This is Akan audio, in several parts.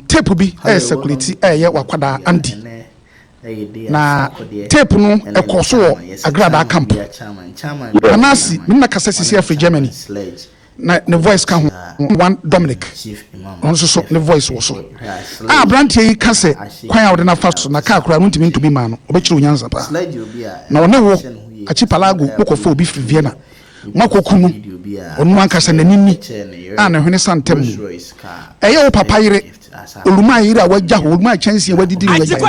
Tape bi ɛresɛkulati ɛreyɛ w'akwadaa Andy. Na tape no ɛkɔɔ so wɔ Agradaa camp. Manasi, me ne no akasa sisi afiri Germany. Na ne voice ka ho. One Dominic, ɔno nso so ne voice wɔ so. A aberanteɛ yi ka sɛ kwan a wɔde no afa so na kaa koraa no ntumi nto bi maa no. Ɔbɛkyerɛ wo nyansa paa. Na ɔne wo, Archipelago, mokɔfa obi firi Vienna. Moakɔku no, ɔno ankasa n'ani ni a ne hwene sa ntɛm mu. Ɛyɛ wo papa yere, Olumaa yere a wagya hɔ, Olumaa kyɛnsee a wadidi no wagyae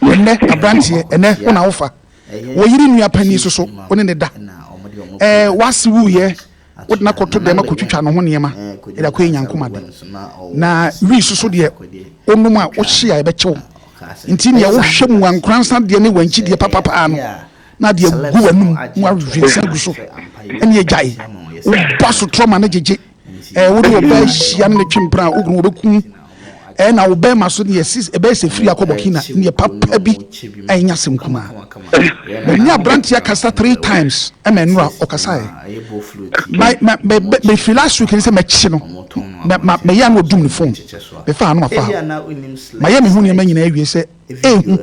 no. Ɛnnɛ, aberanteɛ, ɛnnɛ wo na wofa. Wo yere nua panin nso so, wo ne no da. Ɛɛ, w'ase wuiɛ, wode no akɔto dɛm akɔtwitwa ne ho nneɛma de akɔyɛ nyankomade. Na wii nso so deɛ, wonom a, wohye a, ɛbɛkye wo. Nti nea wohwɛ mu ankoransa deɛ ne wankyi deɛ papapaa no, na ade agu w'anum na wawe nsa agu so ɛne agyae wobɔ asotorɔ ma no gyegye ɛɛ wode ɔbaa hyia ne ne twe mpena a wokunu wɔbɛku ɛɛ na wo bɛrima so ne yɛsi ɛbɛyɛ sɛ firi akɔ Burkina ne yɛ papa bi ɛnyɛ asɛm kumaa mani aberanteɛ akasa three times ɛma nnora ɔkasaeɛ ma ma mɛ mefiri last week ne sɛ mɛkye no mɛ ma mɛyɛ ano ɔdum ne phone mefa ano afa ha mayɛ me ho nneɛma nyinaa awie sɛ ehu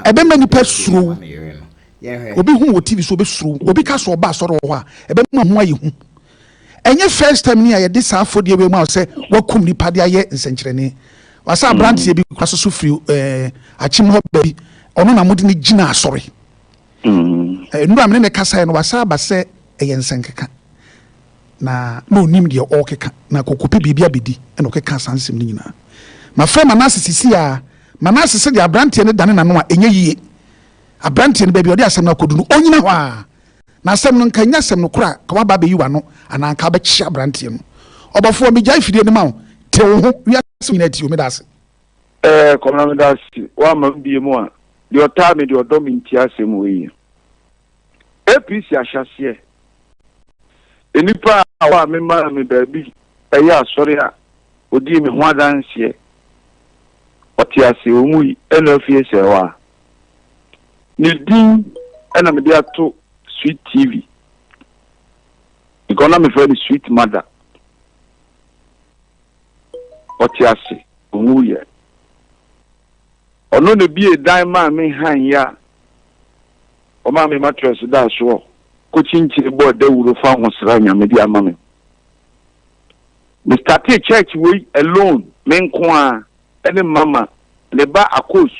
ɛbɛma nipa suro wo. Obi hu wɔ TV so obɛsuro wo. Obi ka sɛ ɔba asɔre wɔ hɔ a, ɛbɛma ho ayɛ hu. Ɛnyɛ first time ni a yɛde saa afɔdeɛ wei ma wo sɛ wakum nipa de ayɛ nsɛnkyerɛnne. Wasa aberanteɛ bi kora soso firi Akyem hɔ baabi, ɔno na mode no gyina asɔre. Nnura me ne ne kasaeɛ no, wasa aba sɛ ɛyɛ nsɛnkeka. Na na ɔnim deɛ ɔrekeka, na kɔkɔpɛ biribi abɛdi na ɔkeka saa nsɛm no nyinaa. Mafrɛ Manase sisi a, Manase sɛdeɛ aberanteɛ no dane n'ano a ɛnyɛ yie. Aberanteɛ no baabi a ɔde asɛm no akɔdu no, ɔnnyina hɔ ara. Na asɛm no, nka ɛnyɛ asɛm no korɔ a, nka waba abɛyi w'ano anaa nka wobɛkye aberanteɛ no. Ɔbɔfoɔ, megyae fidie no ma wo. Te wo ho, wiase nyinaa tie wo. Meda ase. Ɛɛ Kwabena meda ase woama me bie mu a deɛ ɔtaa me deɛ ɔdɔ me ntie asɛm wei yɛ APC ahyɛaseɛ nnipa a wɔ a me maa me baabi ɛyɛ asɔre a ɔdii me ho adanseɛ ɔte ase ɔnwui ɛna afie sɛ hɔ a ne din ɛna mede ato Sweet TV because na mefrɛ no Sweet Mother ɔte ase ɔnwuiɛ ɔno na ebie dan maa me han yi a ɔmaa me mattress daa soɔ kɔkyinkyini bɔɔ dawuro fa ho sra Nyame de ama me. Me startee church wei alone, me nko ara ɛne mama, ne ba Akos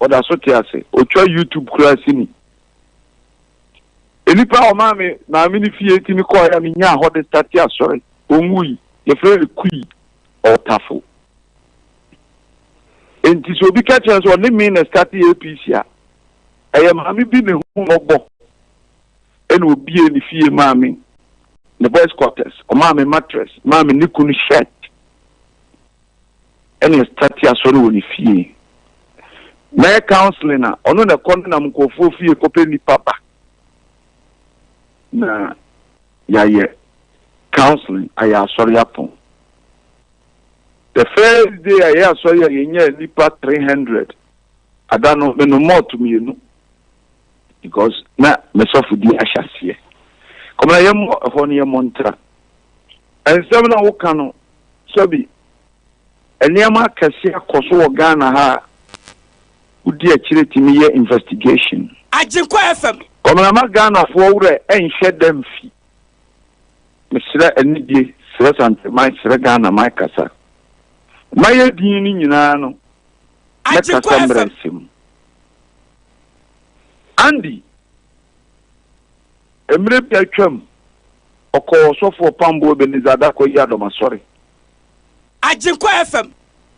ɔda so te ase, ɔtwa YouTube koraa sini. Nnipa a ɔmaa me maame no fie tumi kɔɔɛ a menyaa hɔ de starte asɔre, ɔnwui, yɛfrɛ no Kui, ɔwɔ Tafo. Enti sɛ obi ka kyerɛ no sɛ ɔne me na starte APC a, ɛyɛ maame bi na ehu mmɔbɔ ɛna obie ne fie maa me, ne boys quarters, ɔmaa me mattress, maa me ne kunu shirt, ɛna starte asɔre wɔ ne fie. Mɛyɛ counseling a, ɔno na ɛkɔ nenam nkurɔfoɔ fie kɔpɛ nnipa ba na yɛayɛ counseling, ayɛ asɔre apɔn. The first day a yɛyɛ asɔre a yɛnyaa nnipa 300, ada no menom malt mmienu because na me sɔfodie ahyɛ aseɛ. Kɔmina yɛmmɔ ɛhɔ no yɛmmɔ ntra. Nsɛm na woka no sɛbi nneɛma akɛse akɔ so wɔ Ghana ha a wodi akyire tumi yɛ investigation. Agyenkwa FM. Kɔmina ma Ghanafoɔ werɛ nhyɛ da mfi. Mesrɛ anidie, srɛ Santeman, srɛ Ghana man kasa. Mayɛ din no nyinaa no, Agyenkwa mɛkasa mmerɛ FM. nsɛm mu. Andy, mmerɛ bi atwam, ɔkɔɔ ɔsɔfo Ɔpambo Ebenezer Adako Yiadom asɔre. Agyenkwa FM.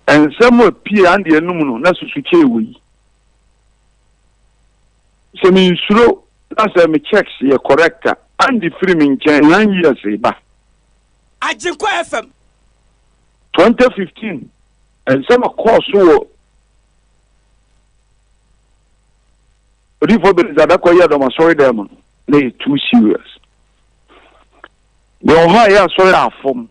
Nsɛm a pie Andy anum no, na susu kyɛɛ wei. Sɛ mensuro na sɛ me checks yɛ correct a, Andy firi me nkyɛn 9 years ba. Agyenkwa FM. 2015, nsɛm a kɔɔ so wɔ Odiyifoɔ Ebenezer Adako Yiadom asɔre dan mu no, na yɛ too serious. Deɛ wɔ hɔ a ɛyɛ asɔre a afɔm,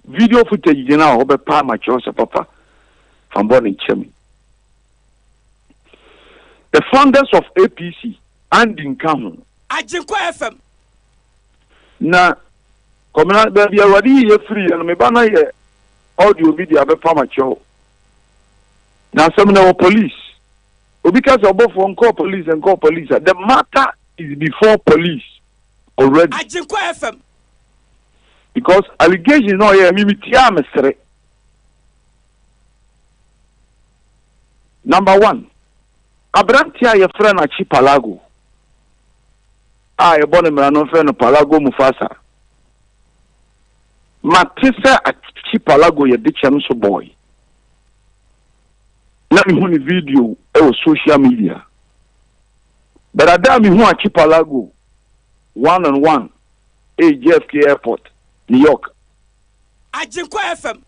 video footage gyina hɔ bɛpa ama kyerɛw sɛ papa fa bɔ ne nkyɛn mi. The founders of APC, Andy nka ho. Agyenkwa FM. Na kɔmina baabi Awurade yi yɛ firi yɛ no, me ba no yɛ Audio bi de abɛpam akyerɛ wo. Na asɛm no ɛwɔ police. Obi ka sɛ ɔbɔfoɔ nkɔɔ police nkɔɔ police a, the matter is before police already. Agyenkwa FM. Because allegations na ɔyɛ me metia a mesere. Number one, aberanteɛ a yɛfrɛ no Achi Palago a yɛbɔ ne mmara no frɛ no Palago Mufasa. Mate sɛ Achi Palago yɛ dekyɛm so boy. Na mehu ne video wɔ social media. But ada a mehu Archipelago one on one ɛyɛ JFK airport, New York. Agyenkwa FM.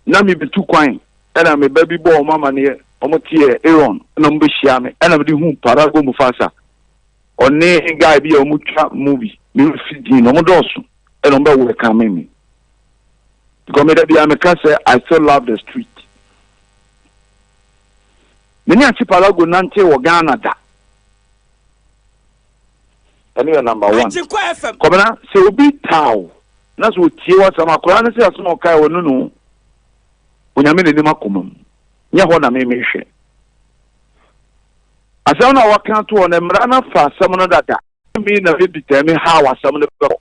Na mebetu kwan ɛna me ba bi bɔɔ wɔn amaneɛ, wɔn teɛ Aaron ɛna wɔn bɛhyia me ɛna mede hu Parago Mufasa. Ɔne guy bi a wɔn twa movie, me werɛ fi din no, wɔn dɔɔso ɛna wɔn bɛ welcome me. Because me da biara meka sɛ I still love the street. Me ne Archipelago nantee wɔ Ghana da. Ɛno yɛ number one. Agyenkwa FM. Kɔbena, sɛ obi taa wo na sɛ otie w'asɛm, akwadaa no sɛ asɛm a ɔkae ɔno ne wo. Onyame n'anim akoma mu. Nyɛ hɔ na me mehwɛ. Asɛm no a waka ato hɔ no, mmara no afa asɛm no dada. Me na me determine how asɛm no bɛkɔ.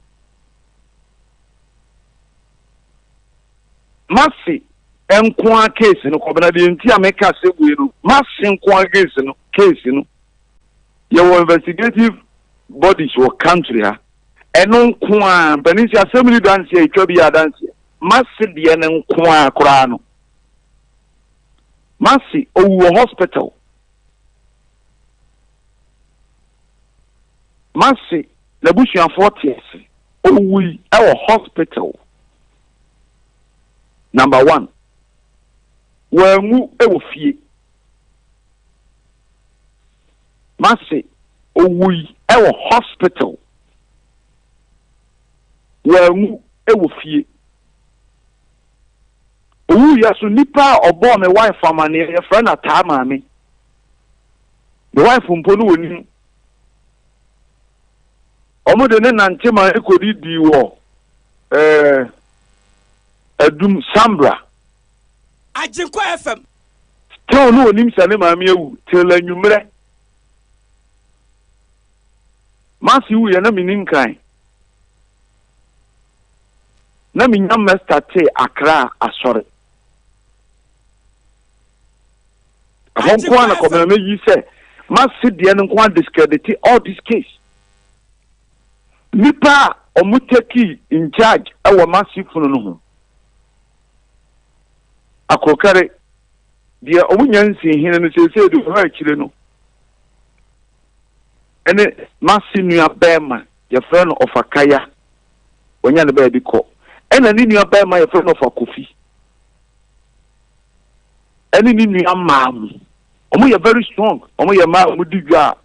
Mase nkoa case no Kwabena deɛ nti a meka asɛm wei no mase nkoa case no case no yɛwɔ investigative bodies wɔ country ha ɛno nkoa mpanin si asɛm ni danseɛ etwa bi yɛ adanseɛ mase deɛ no nkoa koraa no mase owu wɔ hospital mase n'abusuafoɔ te ase owui ɛwɔ hospital. Number one, wanwu wɔ fie. Mase owui wɔ hospital. Wanwu wɔ fie. Owuiɛ so nipa a ɔbɔɔ me wife amaneɛ yɛfrɛ no Ataa Maame. Me wife mpo no wɔnim. Wɔde ne nante maa ne kɔdidii wɔ ɛɛ Adum Sambra. Agyenkwa FM. Still no onim sɛ ne maame awu till anwummerɛ. M'ase wuiɛ na menni Nkran. Na menya mmɛstatee Accra asɔre. Ɛhɔ nko ara na kɔmena mɛyi sɛ m'ase deɛ no nko ara discredite all this case. Nnipa a wɔn take in charge wɔ m'ase funu no ho. Akorokɛre, deɛ wɔn nya nsii hene no seesei deɛ ɔhwɛ akyire no ɛne m'ase nua bɛɛma yɛfrɛ no Ɔfa Kaya, wanya ne baabi kɔ, ɛna ne nua bɛɛma yɛfrɛ no Ɔfa Kofi ɛne ne nua mmaa mu. Wɔn yɛ very strong, wɔn yɛ mmaa a wɔn di dwa a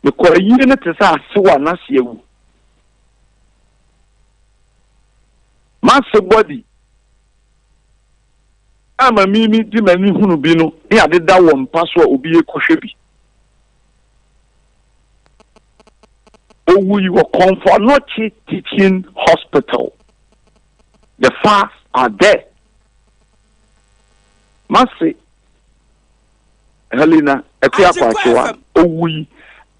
Mekɔ ayie no te sɛ asew a n'ase awu. M'ase body a ma mimi de m'ani hunu bi no ne ade da wɔ mpa so a obi rekɔhwɛ bi. Owui wɔ Komfo Anokye Teaching Hospital. The facts are there. M'ase Helena Akua Kwakyewa owui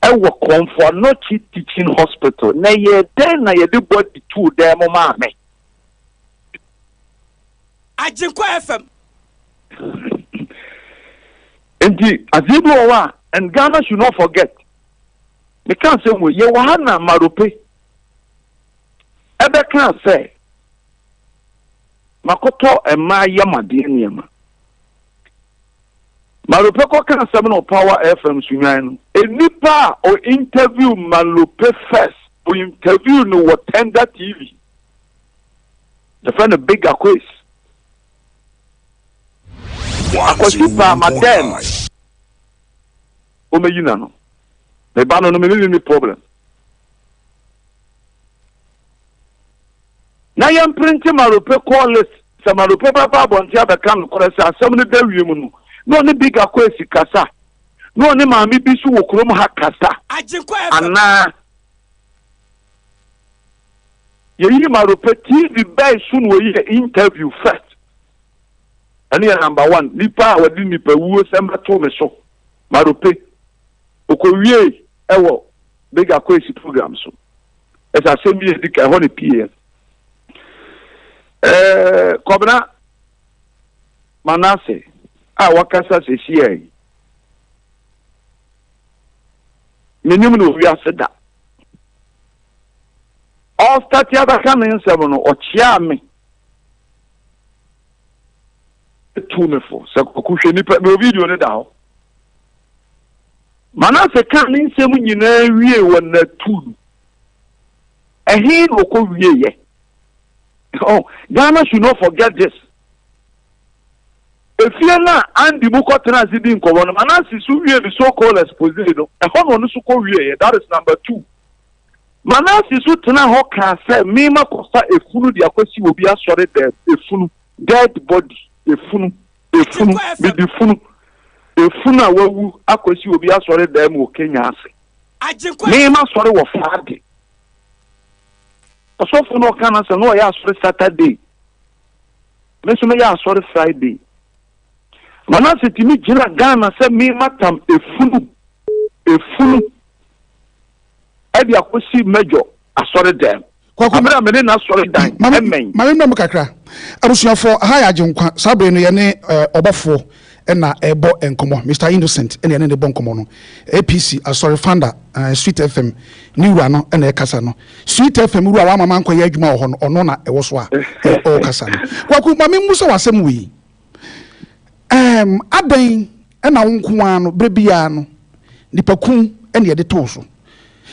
wɔ Komfo Anokye Teaching Hospital. Na ɛyɛɛ dɛn na yɛde body too dan mu maa me? Agyenkwa FM. Nti adeɛ bi wɔ hɔ a and Ghana should not forget. Meka asɛm wei, yɛwɔ ha na Marope ɛbɛkaa sɛ makɔtɔ mmaa yam adeɛ nneɛma. Malope kɔ ka asɛm no wɔ Power FM Sunyani no. Nnipa a o interview Malope first, o interview no wɔ Tender TV. Yɛfrɛ no Big Akwes. Akwasi paa ma dɛn omeyi n'ano. Me ba no no me ne no ni problem. Na yɛmprinte Marope call list, sɛ Marope bɛba abɔnten abɛka nokorɛ sɛ asɛm no da wiem no, na ɔne Big Akwesi kasa, na ɔne maame bi nso wɔ kurom ha kasa Agyenkwa FM. anaa? Yɛyii Marope TV bɛn so na wɔyɛɛ interview first? Ɛno yɛ number one. Nipa a wɔde nipa wuo sɛm bɛtoo me so, Marope. Ɔkɔwiee ɛwɔ Big Akwesi program so. Ɛsɛ asɛm bi a ɛdi kan, ɛhɔ na ɛpieeɛ. Ɛɛ, Kɔbena Manasseh a wakasa seesei yi, menim no wɔ wiase da. Ɔrestate abɛka ne nsɛm no, ɔkyeaa me tuu me fo sɛ Kwaku hwɛ nipa mewɔ video no da hɔ. Manase kaa ne nsɛm nyinaa wie wɔ natu no. Ɛhe na ɔkɔ wieɛ? Oh, Ghana should not forget this. Efie no a Andy mu kɔtena ase di nkɔmmɔ no, Manase so wie ne so called expose no, ɛhɔ na ɔno so kɔ wieɛ. That is number two. Manase nso tenaa hɔ kaa sɛ, Me makɔfa efunu de akɔsi obi asɔredan mu, efunu, dead body, efunu, efunu, mede funu, efunu a wawu akɔsi obi asɔredan mu wɔ Kenya ase. Me masɔre wɔ Friday. Ɔsɔfo no ɔka n'asɛm na ɔyɛ asɔre Saturday. Me nso meyɛ asɔre Friday. Manase tumi gyina Ghana sɛ me matam efunu, efunu. de akɔsi Major asɔredan mu. Bere a me ne n'asɔredan mmɛn. Ma memmra mu kakra. Abusuafoɔ, aha yɛ Agyenkwa. Saa bere no yɛne ɔbɔfoɔ na ɛrebɔ nkɔmmɔ. Mister Innocent na yɛne no rebɔ nkɔmmɔ no. APC asɔre founder, Sweet FM ne wura no na ɛrekasa no. Sweet FM wura a wamma mankɔyɛ adwuma wɔ hɔ no, ɔno na ɛwɔ so a ɔrekasa no. Kwaku, ma memmisa wo asɛm wei. Ɛɛm, adɛn na wo nko ara no, berɛ biara no, nnipakum na yɛde to wo so?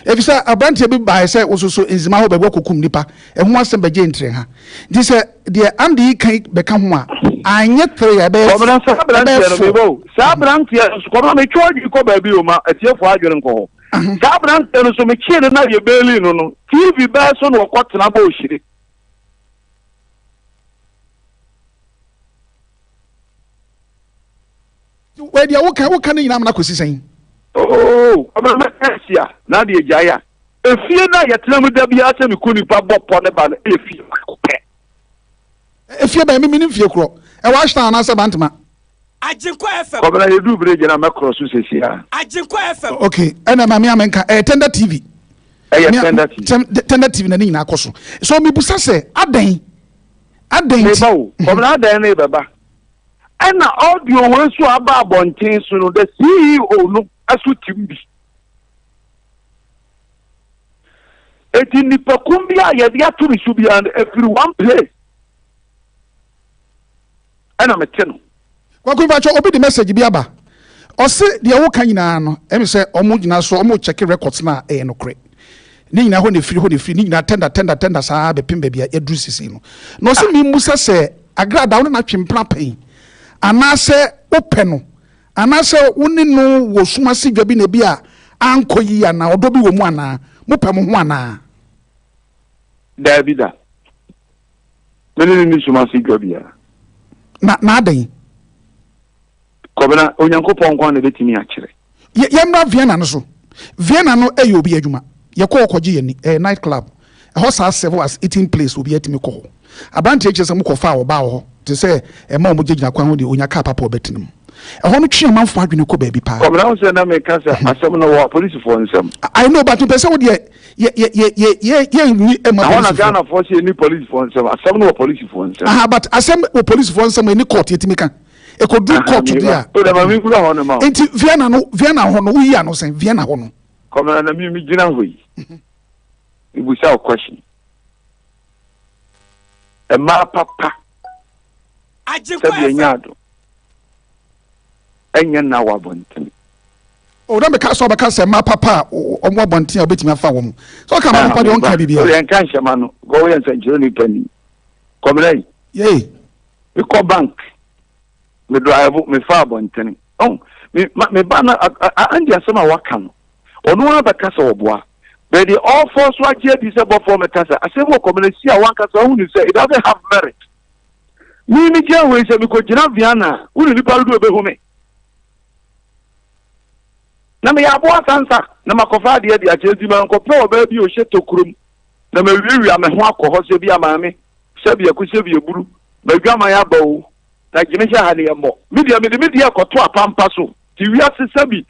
Efisɛ aberanteɛ bi baeɛ sɛ wososo Nzema hɔ baabi wakɔkum nnipa, ɛho asɛm bɛgyee ntrɛha. Nti sɛ deɛ Andy yi ka yi bɛka ho a, anyɛ three a, ɛbɛyɛ Kɔbena, saa ɛbɛyɛ aberanteɛ no, four. meba o, saa aberanteɛ no nso, kɔbena, metwe w'adwene kɔ baabi o, ma atiefoɔ adwene nkɔ hɔ. Saa aberanteɛ no nso, mekyee no na yɛbeeli no no, TV bɛɛ so na ɔkɔtena bɔɔ hyire. Wei deɛ woka woka ne nyinaa amena kɔsi sɛn? Oo, ɔbɛma mɛka asi a, na adeɛ gyae a. Efie no a yɛtena mu da biara sɛ meku nipa bɔ pɔ ne ba no yɛ fie baako pɛ. Efie bɛn? Me menim fie korɔ. Ɛwɔ Ashtown anaasɛ Bantama? Agyenkwa FM. Kɔbena yɛduru bridge no a mɛkorɔ so seesei ara. Agyenkwa FM. Ok, ɛna ma me a menka, ɛyɛ Tender TV. Ɛyɛ Tender TV. Tender TV na ne nyinaa kɔ so. So mebusa sɛ, adɛn? Adɛn nti? Meba o, Kɔbena adɛn no rebɛba. Ɛna audio wei nso a aba abɔnten so no, the CEO no so tim bi. Eti nipakum bi a yɛde ato ne so biara no, ɛfiri one place. Ɛna mete no. Kwaku mpakyɛ obi de message bi aba ɔse deɛ woka nyinaa no ɛmi sɛ ɔmo gyina so ɔmo check records no a ɛyɛ nokorɛ ne nyinaa hɔ na ɛfiri hɔ na ɛfiri ne nyinaa tender tender tender saa bɛpem baabi a yɛduru sisi no na ɔse memmusa sɛ Agrada wo ne no atwe mpena pɛn anaasɛ wopɛ no anaasɛ wo ne no wɔ sum ase dwa bi na ebi a ankɔ yie anaa ɔdɔ bi wɔ mu anaa mopɛ mo ho anaa. Daabi da. Me ne no nni sum ase dwa biara. Na, na adɛn? Kɔbena, Onyankopɔn nko ara na ebetumi akyerɛ. Yɛ, yɛmmra Vienna no so. Vienna no yɛ obi adwuma. Yɛkɔ hɔ kɔgye yɛn ani. Ɛyɛ night club. Ɛhɔ saa serve as eating place, obiara tumi kɔ hɔ. Aberanteɛ kyerɛ sɛ mokɔfaa ɔbaa wɔ hɔ, te sɛ mmaa a wɔgyinagyina kwan ho deɛ, ɔnya kaa papa a ɔbɛtena mu. Ɛhɔ no twe amanfoɔ adwene kɔ baabi paa. Kɔbena, wohu sɛ na meka sɛ asɛm no wɔ apolisifoɔ nsam. I know, but mepɛ sɛ wo deɛ yɛ yɛ yɛ yɛ yɛ yɛ nyi ɛma polisifoɔ. Ɛhɔ na Ghanafoɔ sɛ ɛni polisifoɔ nsɛm asɛm no wɔ polisifoɔ nsɛm. Aha but asɛm wɔ polisifoɔ nsɛm ɛni court yɛtumi ka ɛkɔduru court deɛ a. O dama mi nkura hɔ no ma o. Nti Vienna no Vienna hɔ no woyi ano sɛn Vienna hɔ no. Kɔmina na mi mi gyina hɔ yi mebusa wo question mmaa papa sɛbi ɛnyɛ ado. Ɛnyɛ nna wɔ abɔnten. O na meka sɛ ɔbɛka sɛ mmaa papa a wɔn wɔ abɔnten a obetumi afa wɔn. Sɛ ɔka mmaa papa deɛ ɔnka biribiara. Yɛn ka nhyɛma no, kɔ woyɛ nsɛnkyerɛnni panin. Kɔmina yi. Yei. Mekɔ bank, me drive, mefa abɔntene. Oh, me ma me ba na Andy asɛm a waka no, ɔno ara bɛka sɛ ɔboa. But deɛ ɔfɔ so agye adi sɛ bɔfoɔ mɛka sɛ asɛm wɔ kɔmina si a wankasa wohu sɛ it doesn't have merit. Me megyina hɔ yi, sɛ mekɔgyina Vienna a, wo ne nnipa dodoɔ bɛhu me. Na meyɛ aboa sansa na makɔfa adeɛ de akyerɛ nti mankɔpɛ ɔbaa bi a ɔhyɛ tokurom. Na mawiawia me ho akɔ hɔ sɛ bi a maame, sɛbi aku sɛbi aburu, m'adwaman aba o, na gye me hyɛ ha ne yɛmmɔ. Me deɛ mede me deɛ kɔto apampa so, te wiase sɛbi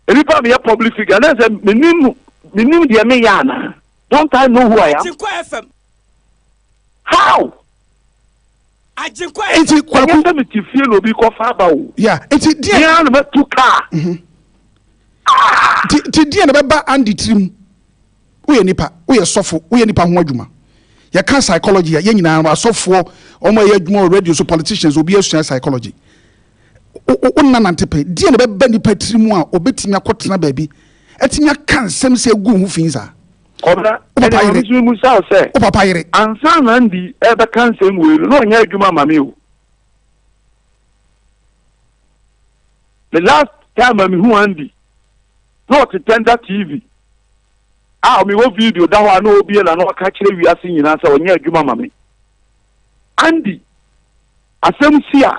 nnipa a meyɛ public figure na sɛ menim menim deɛ meyɛ anaa? Don't I know who I am? Agyenkwa FM. How? Agyenkwa Enti FM. Kwaku. Ɛnyɛ sɛ mete fie na obi kɔfa aba o. Yeah, enti deɛ. Me ara na matu kaa. Ah! Nti nti deɛ na bɛba Andy tirim. Woyɛ nipa, woyɛ sɔfo, woyɛ nipa ho adwuma. Yɛka psychology a, yɛn nyinaa asɔfoɔ, wɔn a ɛyɛ adwuma wɔ radio so, politicians, obi asua psychology. Wo nna nante pɛ, deɛ na ɛbɛba nipa tiri mu a obetumi akɔtena baabi, atumi aka nsɛm sɛ egu ho fi saa. Kɔbena, Wo papa ɛnna yere. maame nso mmusa wo sɛ, Wo papa yere. ansa na Andy ɛrebɛka nsɛm wei no, na ɔnyɛ adwuma ma me o. The last time a mehu Andy, na ɔte Tender TV. A mewɔ video da hɔ a na ɔrebue n'ano aka akyerɛ wiase nyinaa sɛ ɔnyɛ adwuma ma me. Andy, asɛm si a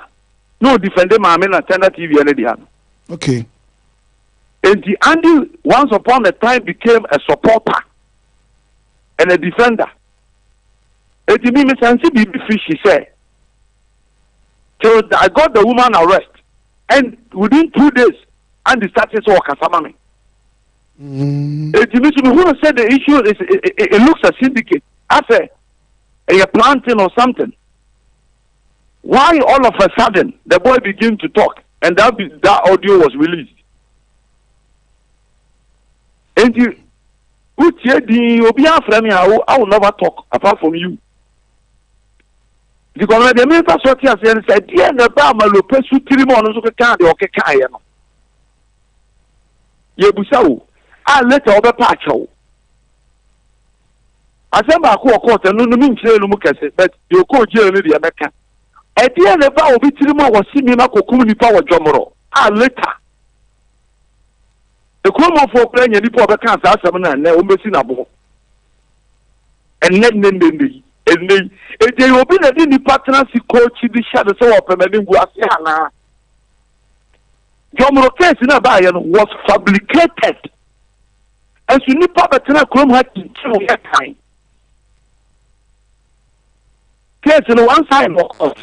na ɔdifɛnde maame na Tender TV yɛ ne dea no. Okay. Enti Andy once upon a time became a supporter and a defender. Enti me me sense biribi fishy sɛ till I got the woman arrest and within 2 days Andy started sɛ ɔkasa ma me. Enti me nso mehunu sɛ the issue is it, it, it looks a syndicate asɛ ɛyɛ planting or something. Why all of a sudden the boy begin to talk and that be, that audio was released? Enti wotie din obi afrɛ me a I will never talk apart from you. Nti kɔmɛ deɛ mefa so te aseɛ no sɛ deɛ na ɛbaa Malope so tirim a ɔno nso kekaa deɛ ɔkekaeɛ no. Yɛbusa wo a later wobɛpa akyɛw. Asɛm baako wɔ court ɛno no menkyerɛ no mu kɛse but deɛ ɔkɔɔ jail no deɛ mɛka. Ɛdeɛn na ɛbaa obi tirim a wɔse me makɔkum nipa wɔ Dwɔmorɔ a later ekurommɔfoɔ koraa nya nipa a ɔbɛkaa saa asɛm no a nnɛ wɔbɛsi no aboɔ. Ɛnnɛ nnɛ nnɛ nnɛ yi ɛnnɛ yi ɛdeɛ yɛ obi na de nipa tena ase kookyi de hyɛ no sɛ wɔpɛ m'animguaseɛ anaa? Dwɔmorɔ case no a ɛbaeɛ no was fabricated. Nso nnipa bɛtena kurom ha kyinkyim yɛ kan. Case no one side wɔ court.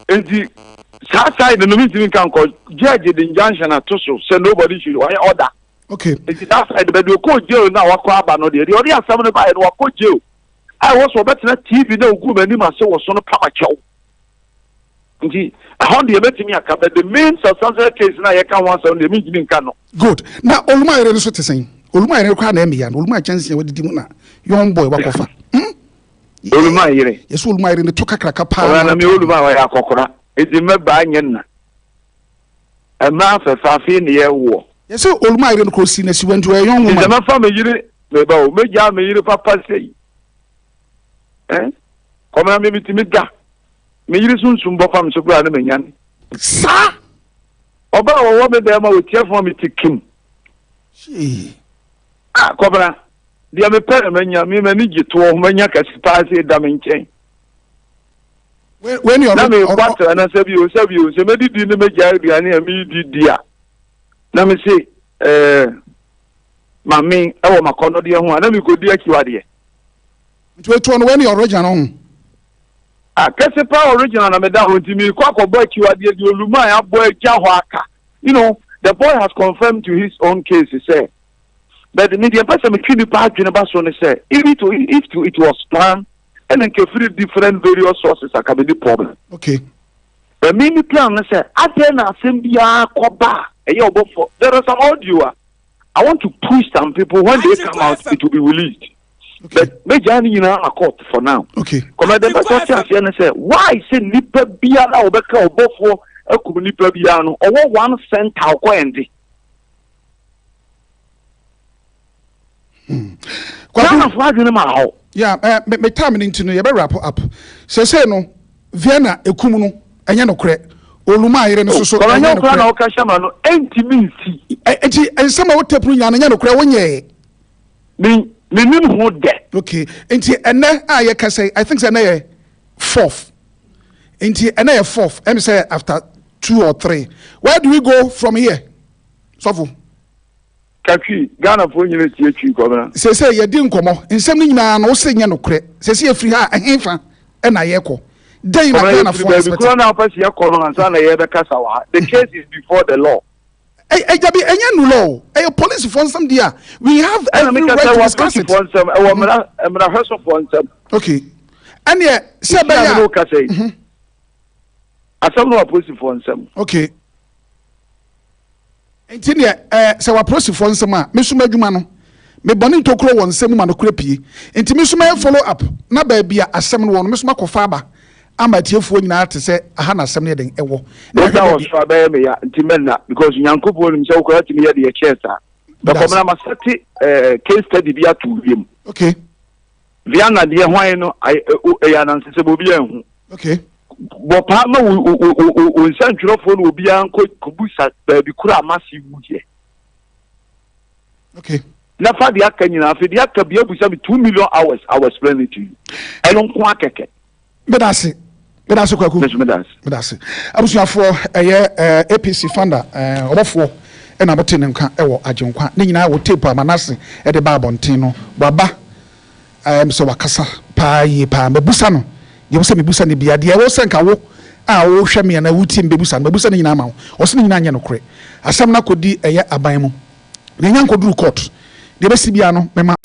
Nti saa side no mentumi nka nkɔ judge de injunction ato so sɛ nobody should ɔyɛ order. Okay. Nti that side baabi ɔkɔɔ jail no a wakɔ aba no deɛ deɛ ɔde asɛm no baeɛ no wakɔ jail a ɛwɔ sɛ ɔbɛtena TV na ɔgu m'anim ase wɔ so no pam akyɛw. Nti ɛhɔ deɛ mɛtumi aka but the main substantial case na yɛka ho asɛm deɛ mentumi nka no. Good. Na Oluma yere no so te sɛn? Oluma yere koraa na ɛmmeya no. Oluma kyɛnse a wadidi mu na young boy wakɔfa. Hmm? Oluma yere. Yɛsɛ Oluma yere no to kakraka paa. Ɔbɛn na me Oluma ɔyɛ akɔkora. Enti mmɛbaa nyɛ nna. Mmaa fɛfɛ afei ne yɛwoɔ. Yɛsɛ Oluma yere no kɔ si n'asiwa nti ɔyɛ young woman. Nti sɛ mɛfa me yere meba o mɛgyaa me yere papa sei. Eh? Kɔmena me metumi da. Me yere sunsum bɔ fa me so koraa na manyane. Saa! Ɔbaa a wɔwɔ me dan mu a wɔtia fam a mete kim. Hyee. Ah, Kɔbena, deɛ mepɛ na manya, me m'ani gye toɔ ho, manya kɛse paa sɛ ɛda me nkyɛn. Wei ne Na mekɔ atra na sɛ bio, sɛ bio, sɛ mɛdidi ne mɛgyae aduane a meredi di a, na mese eh, ma me wɔ m'akɔnnɔdeɛ ho a, na mekɔdi akyiwadeɛ. Nti wei toɔ no, wei ne original no ho. Ah kɛse paa original na meda hɔ nti meekɔ akɔbɔ akyiwadeɛ deɛ Oluman abɔ agya hɔ aka you know the boy has confirmed to his own case sɛ but me deɛ mpɛ sɛ metwe nipa adwene ba so ne sɛ if it, if it was planned ɛna nka firi different various sources aka me ni problem. Okay. But me me plan ne sɛ adɛn na asɛm biara kɔba a ɛyɛ ɔbɔfo there is some audio a I want to push some people when they come out it will be released. But mɛgyaa ne nyinaa ma court for now. Okay. Kɔmɛ dɛ bɛsɛ ɔte aseɛ ne sɛ why sɛ nipa biara a ɔbɛka ɔbɔfoɔ akum nipa biara no ɔwɔ one center ɔkɔ ɛnde. Hmm. Ghanafoɔ adwene ma hɔ. Yeah, eh, me, me time no nti no yɛbɛ wrap up. Sɛsɛ no Vienna ekum no ɛnyɛ nokorɛ. Oluma ayere no soso ɛnyɛ nokorɛ. na ɔka hyɛ ma no ɛntumi nsi. Eti nsɛm a wotape no nyinaa no ɛnyɛ nokorɛ wonyɛɛ. Me menim ho dɛ. Okay, nti ɛnɛ a yɛkasa yi, I think sɛ ɛnɛ yɛ fourth. Nti ɛnɛ yɛ fourth, ɛmi sɛ after two or three. Where do we go from here? Sɔfo. Ka Twi, Ghanafoɔ nyina tie Twi, Kwabena. Seesei yɛadi nkɔmmɔ, nsɛm no nyinaa no wose nyɛ nokorɛ. Seesei yɛfiri ha a, ɛhefa na yɛrekɔ? Dɛn na Kwabena, yɛfiri Ghanafoɔ baabi expect? korɔ no a wopɛ sɛ yɛkɔ no ansa na yɛrebɛkasa wɔ ha. The case is before the law. Ɛ ɛ dabi, ɛnyɛ nu law o, ɛyɛ polisifoɔ nsɛm deɛ a, we have Ɛna every meka right sɛ to ɛwɔ discuss it. apolisifoɔ nsɛm, ɛwɔ mmara mmarahwɛsofoɔ nsɛm. Okay, ɛneɛ sɛ Seesei a ɛbɛyɛ me ne a, wo kasa yi, asɛm no wɔ apolisifoɔ nsɛm. Okay. Nti neɛ eh, sɛ w'apolisifoɔ nsɛm a, me so m'adwuma no, me bɔne ntokuro wɔ nsɛm mu ma nokorɛ pue. Nti me so mɛyɛ follow up na baabi a asɛm no wɔ no, me so makɔfa aba ama atiefoɔ nyinaa ate sɛ aha na asɛm no yɛ den ɛwɔ. Na Woda yɛahwɛ wɔ baabi. soro a bɛyɛ me ya nti mɛnna because Nyankopɔn nim sɛ wo koraa tumi yɛ deɛ ɛkyɛn saa. Meda Bɛkɔ ase. mena masɛte eh, case study bi ato wiem. Okay. Viana deɛ hwan no ɛyɛ anansesɛm obiara nhu. Okay. Bɔ paa ma wo wo wo wo nsɛntwerɛfoɔ no obiara nkɔ kɔbusa baabi koro a mase wuiɛ. Okay. Na fa deɛ aka nyinaa afei deɛ aka bia busa me 2 million hours, I will explain it to you. Ɛno nko akɛkɛ. Meda ase. Meda ase, Kwaku. Meso meda ase. Meda ase. Abusuafoɔ, ɛyɛ APC founder ɔbɔfoɔ ɛna mote ne nka ɛwɔ Agyenkwa. Ne nyinaa wɔ tape a Manase ɛde ba abɔnten no. Waba ɛɛm sɛ wakasa paa yie paa. Mabusa no deɛ ɛwɔ sɛ mebusa no biara. Deɛ ɛwɔ sɛ nka wo a wohwɛ me anaa wotie me bɛbusa no, mabusa ne nyinaa ama wo. Ɔse ne nyinaa nyɛ nokorɛ. Asɛm no akɔdi ɛyɛ aban mu. Na ɛnya nkɔduru court. Deɛ ɛbɛsi biara no mɛma.